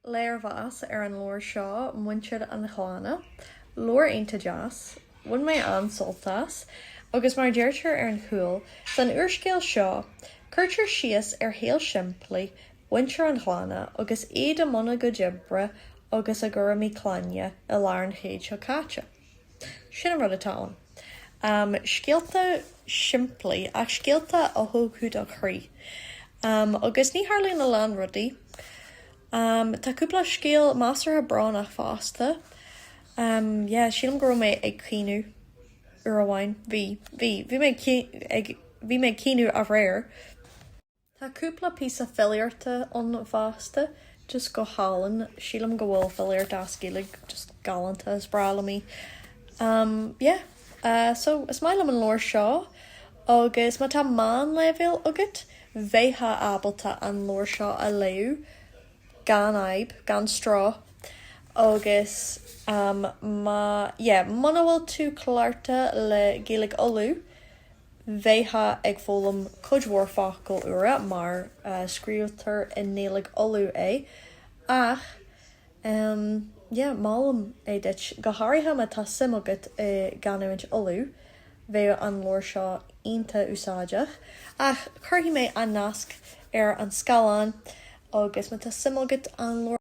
Léirmheas ar an leabhar seo, Muintir an Ghleanna. Leabhar iontach deas. Bhain mé an-sult as. Agus mar a deirtear ar an chúl, san úrscéal seo, cuirtear síos ar shaol simplí mhuintir an Ghleanna agus iad i mbun a gcuid oibre agus a gcúraimí clainne i lár an chéid seo caite. Sin an rud atá ann. Scéalta simplí ach scéalta a thógfadh do chroí. Agus ní tharlaíonn a lán rudaí. Tá cúpla scéal measartha brónach fosta. Yeah, sílim go raibh mé ag caoineadh uair amháin. Bhí, bhí, bhí mé ag, bhí mé ag caoineadh aréir. Tá cúpla píosa filíochta ann fosta, just go hálainn. Sílim go bhfuil filíocht as Gaeilge just galánta, is breá liom í. Um yeah, uh so is maith liom an leabhar seo agus má tá meánleibhéal agat, bheifeá ábalta an leabhar seo a léamh gan fhadhb, gan stró. Agus um má, yeah, muna bhfuil tú cleachta le Gaeilge Uladh, Bheifeá ag foghlaim cuid mhór focal úra mar scríobhtar i nGaeilge Uladh é ach em yeah molaim é duit, go háirithe má tá suim agat i gcanúint Uladh, bheadh an leabhar seo iontach úsáideach. Ach cuirfidh mé an nasc ar an scáileán agus má tá suim agat an leabhar.